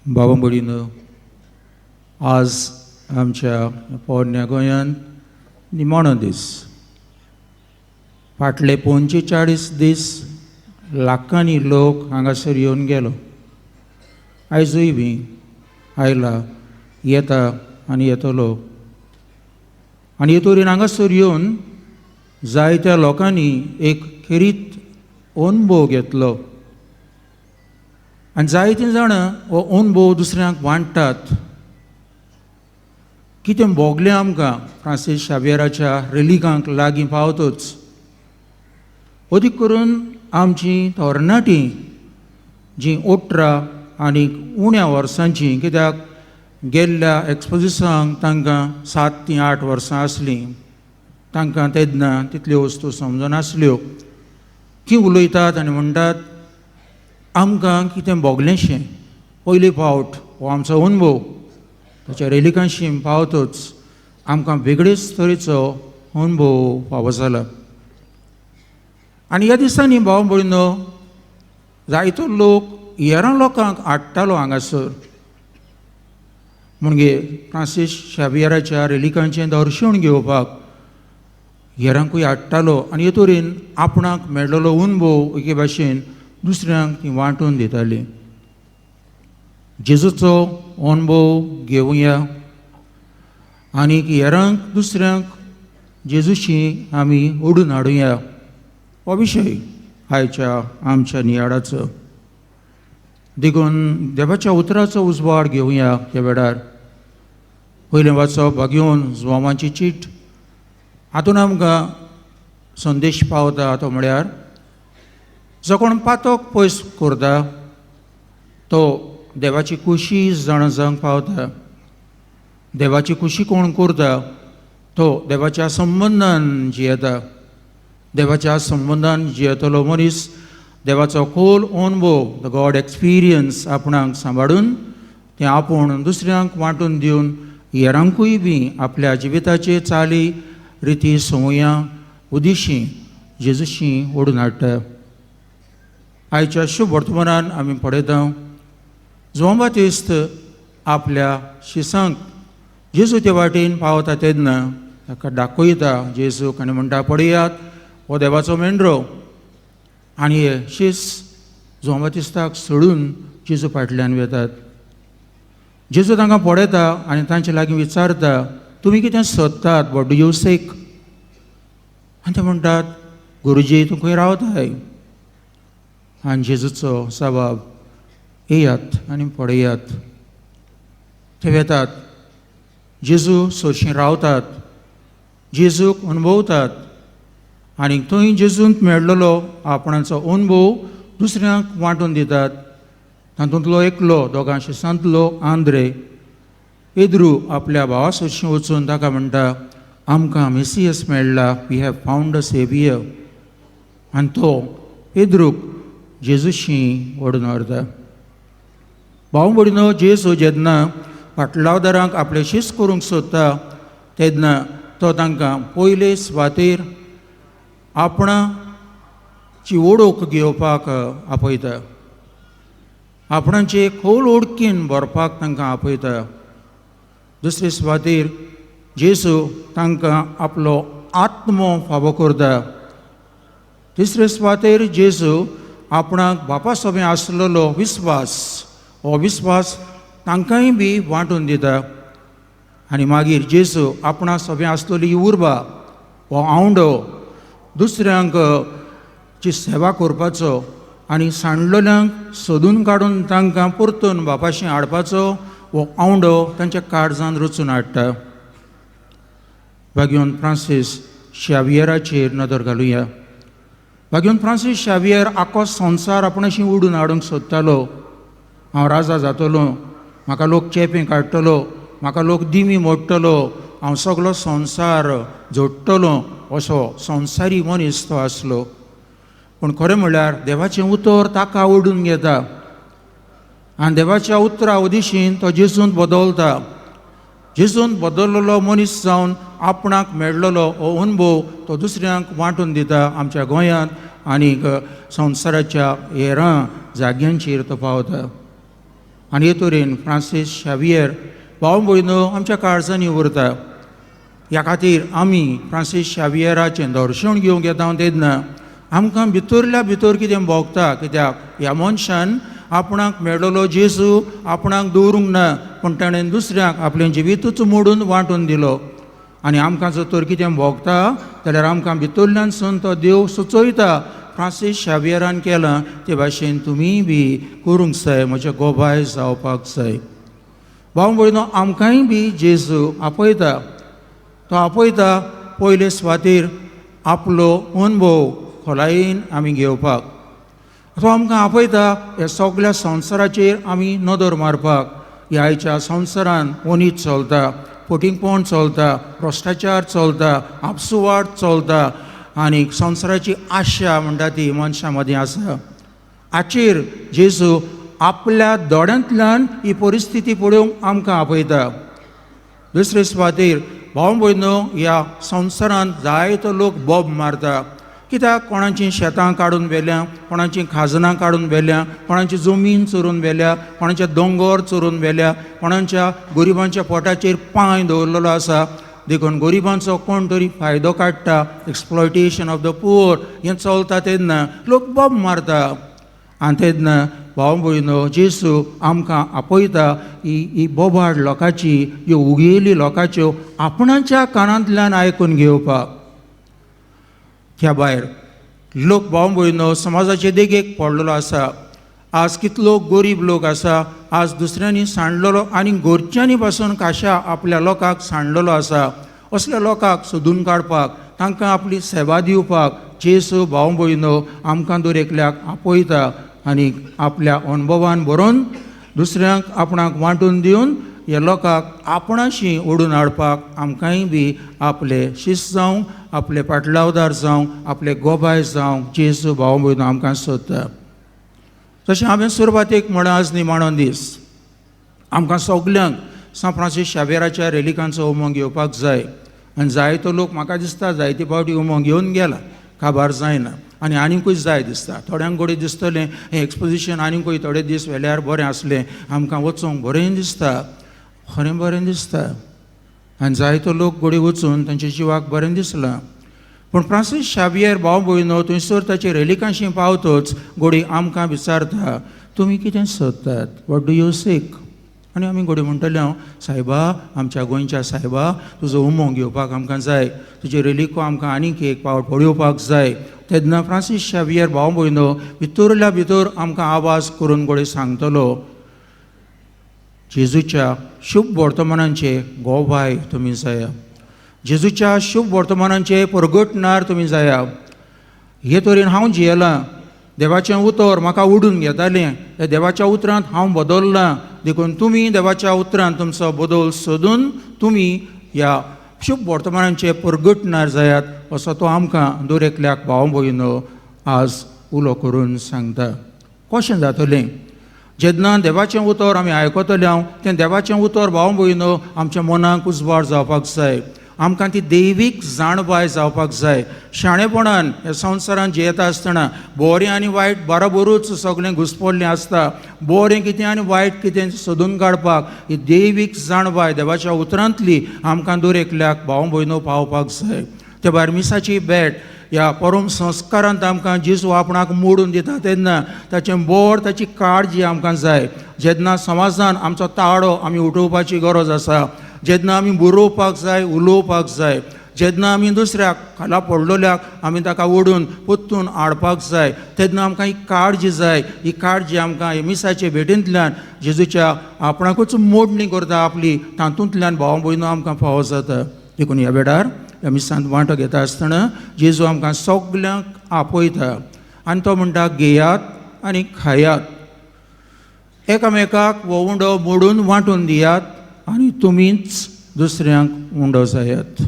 बाबा भयणीनो, आज आमच्या पोरण्या गोंयांत निमाणो दीस. फाटले 45 दीस लाखांनी लोक हांगासर येवन गेलो. आयजूय बी आयला, येता आनी येतलो. आनी हे तरेन हांगासर येवन जायत्या लोकांनी एक खेरीत अणभव घेतलो आनी जायतीं जाणां हो अणभव दुसऱ्यांक वांट्टात. कितें भोगलें आमकां फ्रांसीस शावियराच्या रेलिकांक लागीं पावतच? अदीक करून आमची तरणाटीं जीं 18 आनी उण्या वर्सांचीं, कित्याक गेल्ल्या एक्सपोजिसांक तांकां 7 ती 8 वर्सां आसलीं, तांकां तेन्ना तितल्यो वस्तू समजनासल्यो. तीं उलयतात आनी म्हणटात, आमकां कितें भोगलेंशें पयले फावट हो आमचो अणभव. ताच्या रेलिकांशी पावतच आमकां वेगळेच तरेचो अणभव फावो जाला. आनी ह्या दिसांनी भाव भयणो, जायतो लोक हेरां लोकांक हाडटालो हांगासर, म्हणजे फ्रांसीस शावियराच्या रेलिकांचें दर्शन घेवपाक हेरांकूय हाडटालो. आनी हे तरेन आपणाक मेळ्ळलो अणभव एके भाशेन दुसऱ्यांक ती वांटून दिताली. जेजूचो अणभव घेवया आनी हेरांक दुसऱ्यांक जेजूशी आमी ओडून हाडुया, हो विशय आयच्या आमच्या नियाळाचो. देखून देवाच्या उतराचो उजवाड घेवया ह्या वेळार. पयलें वाचप भागयोन जुवांवाची चीट. हातून आमकां संदेश पावता तो म्हळ्यार, जो कोण पातक पयस करता तो देवाची खुशी जाणा जावंक पावता. देवाची खुशी कोण करता तो देवाच्या संबंदान जियेता. देवाच्या संबंदान जियेतलो मनीस देवाचो खोल अणभव, the God experience, आपणाक सांबाळून तें आपूण दुसऱ्यांक वांटून दिवन हेरांकूय बी आपल्या जिविताचे चाली रिती संवयां उदिशी जेजूशी ओडून हाडटा. आयच्या शुभ वर्तमानान आमी पळयता, जुवांव बातिस्त आपल्या शिसांक जेजू ते वाटेन पावता तेन्ना ताका दाखयता जेजूक आनी म्हणटा, पळयात, हो देवाचो मेंढरो. आनी हे शीस जुवांव बातिस्ताक सोडून जेजू फाटल्यान वेतात. जेजू तांकां पळयता आनी तांचे लागीं विचारता, तुमी कितें सोदतात? What do you seek? आनी ते म्हणटात, गुरुजी, तूं खंय रावताय? आनी जेजूचो जबाब, येयात आनी पळयात. ते वेतात, जेजू सोरशीं रावतात, जेजूक अणभवतात आनी थंय जेजूंत मेळ्ळलो आपणाचो अणभव दुसऱ्यांक वांटून दितात. तातूंतलो एकलो, दोगां शिसांतलो आंद्रे पेद्रू, आपल्या भावा सरशीं वचून ताका म्हणटा, आमकां मेसियस मेळ्ळा, we have found a saviour. आनी तो पेद्रूक जेजूशी ओडून व्हरता. भाव भयणीनो, जेजू जेन्ना फाटलावदारांक आपले शीस करूंक सोदता तेन्ना तो तांकां पयले सुवातेर आपणाची ओळख घेवपाक आपयता, आपणाचे खोल ओळखीन भरपाक तांकां आपयता. दुसरे सुवातेर जेजू तांकां आपलो आत्मो फावो करता. तिसरे सुवातेर जेजू आपणाक बापा सोबें आसलेलो विस्वास, हो विस्वास तांकांय बी वांटून दिता. आनी मागीर जेजू आपणा सोबें आसलेली उर्बा, हो आवंडो दुसऱ्यांक ची सेवा करपाचो आनी सांडलेल्यांक सोदून काडून तांकां परतून बापाशी हाडपाचो, हो आवंडो तांच्या काळजान रचून हाडटा. भाग्योन फ्रांसीस शावियराचेर नदर घालुया. भाग्योन फ्रांसीस शावियर आखो संवसार आपणाशी ओडून हाडूंक सोदतालो. हांव राजा जातलो, म्हाका लोक चेपें काडटलो, म्हाका लोक दिमी मोडटलो, हांव सगलो संवसार जोडटलो, असो संवसारी मनीस तो आसलो. पूण खरें म्हणल्यार देवाचें उतर ताका ओडून घेता आनी देवाच्या उतरा उदिशीन तो जेजूंत बदलता. जेजून बदललेलो मनीस जावन आपणाक मेळ्ळलो हो अणभव तो दुसऱ्यांक वांटून दिता. आमच्या गोंयांत आनीक संवसाराच्या हेरां जाग्यांचेर तो पावता. आनी हे तरेन फ्रांसीस शावियर भाव भयणो आमच्या काळजांनी उरता. ह्या खातीर आमी फ्रांसीस शावियराचें दर्शन घेवंक येता तेन्ना आमकां भितरल्या भितर कितें भोगता, कित्याक ह्या मनशान आपणाक मेळ्ळलो जेजू आपणाक दवरूंक ना, पूण ताणें दुसऱ्यांक आपलें जिवितूच मोडून वांटून दिलो. आनी आमकां जर तर कितें भोगता जाल्यार आमकां भितरल्यानसून तो देव सुचयता, फ्रांसीस शावियरान केलां ते भाशेन तुमीय बी करूंक जाय, म्हज्या गोबाय जावपाक जाय. भाव भयणो आमकांय बी जेजू आपयता. तो आपयता पयले सुवातेर आपलो अनुभव खोलायेन आमी घेवपाक. तो आमकां आपयता ह्या सगळ्या संवसाराचेर आमी नदर मारपाक. ह्या आयच्या संवसारान ओनीत चलता, फटींगपण चलता, भ्रश्टाचार चलता, आपसुवाट चलता आनी संवसाराची आशा म्हणटा ती मनशां मदीं आसा. हाचेर जेजू आपल्या दोळ्यांतल्यान ही परिस्थिती पळोवंक आमकां आपयता. दुसरे सुवातेर भाव भयणो ह्या संवसारांत जायतो लोक बोब मारता, कित्याक कोणाचीं शेतां काडून व्हेल्या, कोणाचीं खाजनां काडून व्हेल्या, कोणाची जमीन चोरून व्हेल्या, कोणाचे दोंगोर चोरून व्हेल्या, कोणाच्या गरिबांच्या पोटाचेर पांय दवरलेलो आसा. देखून गरिबांचो कोण तरी फायदो काडटा, एक्सप्लॉयटेशन ऑफ the poor हें चलता तेन्ना लोक बोब मारता. आनी तेन्ना भाव भयणो जेजू आमकां आपयता ही ही बोबाड लोकांची, ह्यो उगेली लोकांच्यो आपणाच्या कानांतल्यान आयकून घेवपाक. त्या भायर लोक भाव भयणो समाजाचे देगेक पडलेलो आसा. आज कितलो गरीब लोक आसा, आज दुसऱ्यांनी सांडलेलो आनी घरच्यांनी पासून खाशा आपल्या लोकांक सांडलेलो आसा. असल्या लोकांक सोदून काडपाक, तांकां आपली सेवा दिवपाक जेजू भाव भयणो आमकां दर एकल्याक आपयता आनी आपल्या अणभवान भरून दुसऱ्यांक आपणाक वांटून दिवन ह्या लोकांक आपणाशी ओडून हाडपाक आमकांय बी आपले शिस्त जावं, आपले पाटलावदार जावं, आपले गोबाय जावं जेजू भाव भयणो आमकां सोदता. तशें हांवें सुरवातेक म्हळां, आज निमाणो दीस आमकां सगल्यांक सांत फ्रांसीस शावेराच्या रेलिकांचो उमंग घेवपाक जाय. आनी जायतो लोक म्हाका दिसता जायते फावटी उमंग घेवन गेला, काबार जायना आनी आनीकूय जाय दिसता. थोड्यांक घडये दिसतलें हें एक्सपोजिशन आनीकूय थोडे दीस व्हेल्यार बरें आसलें, आमकां वचूंक बरें दिसता, खरें बरें दिसता. आनी जायतो लोक घडये वचून तांच्या जिवाक बरें दिसलां. पूण फ्रांसीस शावियर भाव भयणो थंयसर ताचे रेलिकांशी पावतच घडये आमकां विचारता, तुमी कितें सोदतात, what do you सीक? आनी आमी घडये म्हणटले, हांव सायबा, आमच्या गोंयच्या सायबा, तुजो उमंग घेवपाक आमकां जाय, तुजे रेलिको आमकां आनीक एक पावट पळोवपाक जाय. तेन्ना फ्रांसीस शावियर भाव भयणो भितरल्या भितर आमकां आवाज करून घडये सांगतलो, जेजूच्या शुभ वर्तमानांचे गोवाय तुमी जाया, जेजूच्या शुभ वर्तमानांचे परगटणार तुमी जाया. हे तरेन हांव जियेलां, देवाचें उतर म्हाका ओडून घेतालें, त्या देवाच्या उतरांत हांव बदल्लां, देखून तुमी देवाच्या उतरांत तुमचो बदल सोदून तुमी ह्या शुभ वर्तमानांचे परगटणार जायात, असो तो आमकां दर एकल्याक भाव भयणो आज उलो करून सांगता. कशें जातलें जेन्ना देवाचें उतर आमी आयकतले हांव, तें देवाचें उतर भाव भयणो आमच्या मनाक उजवाड जावपाक जाय, आमकां ती दैवीक जाणवाय जावपाक जाय. शाणेपणान ह्या संवसारांत जियेता आसतना बरें आनी वायट बरोबरूच सगळें घुसपल्लें आसता. बरें कितें आनी वायट कितें सोदून काडपाक ही दैवीक जाणवाय देवाच्या उतरांतली आमकां दर एकल्याक भाव भयणो पावपाक जाय. ते भायर मिसाची भेट ह्या परम संस्कारांत आमकां जेजू आपणाक मोडून दिता तेन्ना ताचें बोर, ताची काळजी आमकां जाय. जेन्ना समाजान आमचो ताळो आमी उठोवपाची गरज आसा, जेन्ना आमी बरोवपाक जाय, उलोवपाक जाय, जेन्ना आमी दुसऱ्याक खाला पडलेल्याक आमी ताका ओडून परतून हाडपाक जाय, तेन्ना आमकां ही काळजी जाय. ही काळजी आमकां हे मिसाचे भेटींतल्यान जेजूच्या आपणाकूच मोडणी करता आपली, तातूंतल्यान भाव भयणो आमकां फावो जाता. देखून ह्या वेळार ह्या मिसांत वांटो घेता आसतना जेजू आमकां सगल्यांक आपयता आनी तो म्हणटा, घेयात आनी खायात, एकामेकाक हो उंडो मोडून वांटून दियात आनी तुमीच दुसऱ्यांक उंडो जायात.